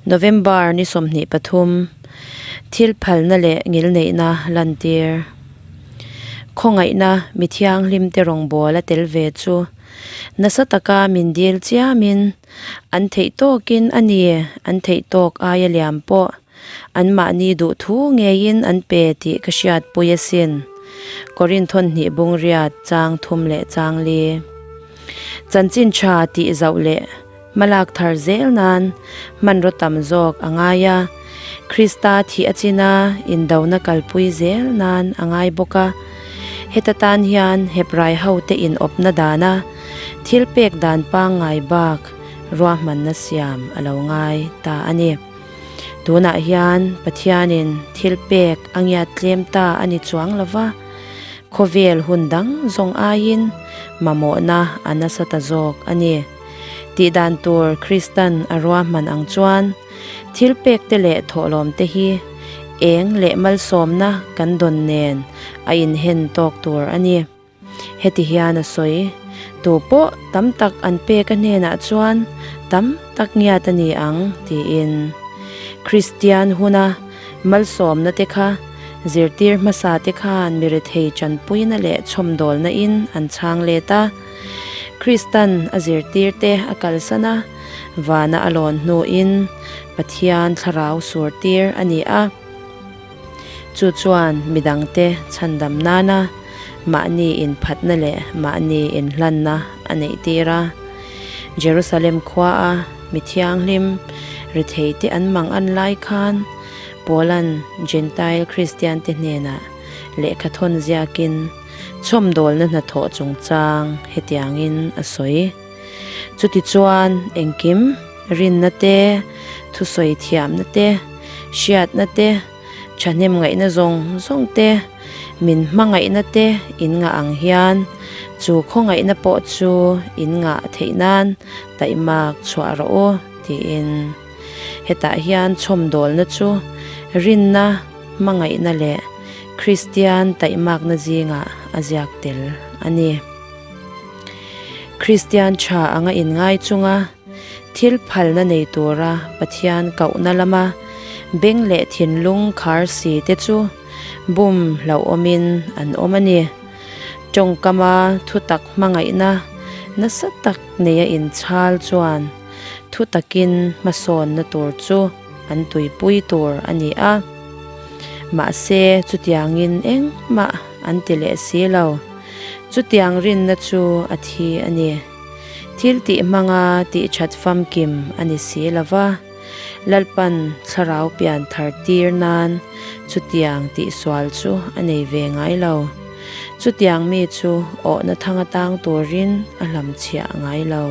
November ni 23, Thil phalna leh ngilneihna lantir. Khawngaihna mi thianghlimte rawngbawla tel ve chu nasa taka min dil chiamin an theih tawkin a ni, an theih tawk aia liam pawh anmahni duh thu ngeiin an pe tih ka hriatpui asin. Korinthon hnih bungriat chang thum leh chang li. Chanchin tha tih zauh leh Hmalak thar zel nan hmanraw tam zawk a ngai a, Krista thih a china indona kalpui zel nan a ngai bawk a. Heta tan hian Hebrai hote inawpna dana thil pek dan pangngai bak ruahmanna siam a lo ngai ta a ni. Tunah hian Pathianin thil pek a ngiat tlem ta a ni chuang lo va, khawvel hun dang zawng aiin mamawhna a nasa ta zawk a ni. Tih dan tur Kristan a ruahman ang chuan thil pek te leh thawhlawm te hi eng leh malsawmna kan dawn nen a inhen tawk tur a ni. Heti hian a sawi, Tu pawh tam tak an pek a hnenah chuan tam tak ngiat a ni ang, tiin. Kristian huna malsawmna te kha zirtir hmasa te khan mi rethei tanpuina leh chhawmdawlna in an chhang let a. Kristan a zirtirte a kalsan a, vana a lawn hnuin Pathian thlarau surtir a ni a. Chu chuan midangte chhandam nana mahni inphatna leh mahni inhlanna a neihtir a. Jerusalem khuaa mi thianghlim ritheite an mang an lai khan Paula'n Jentail Kristiante hnenah lehkhathawn ziakin, Chhawmdawlna hnathawh chungchang hetiangin a sawi. Chutichuan engkim, rinna te, thusawi thiamna te, hriatna te, thahnem ngaihna zawng zawng te, min hmangaihna te in ngah ang hian chu khawngaihna pawh chu in ngah theih nan taihmak chhuah rawh u tiin. Hetah hian chhawmdawlna chu rinna, hmangaihna leh Kristian taihmakna zingah a ziak tel a ni. Kristian tha anga inngai chunga thil phalna nei tura Pathian kohna lama beng leh thinlung khar si te chu bum hlauhawmin an awm a ni. Tawngkama thutak hmangaihna nasa tak neia inchhal chuan thutakin hmasawnna tur chu an tuipui tur a ni a. Mahse, chutiangin engmah an ti leh si lo. Chutiang rinna chu a thi a ni. Thil tih hmanga tih that famkim a ni si lo va, Lalpan thlarau pian thar tir nan chutiang tih sual chu a nei ve ngai lo. Chutiang mi chu awhna thang atang turin a hlamchhiah ngai lo.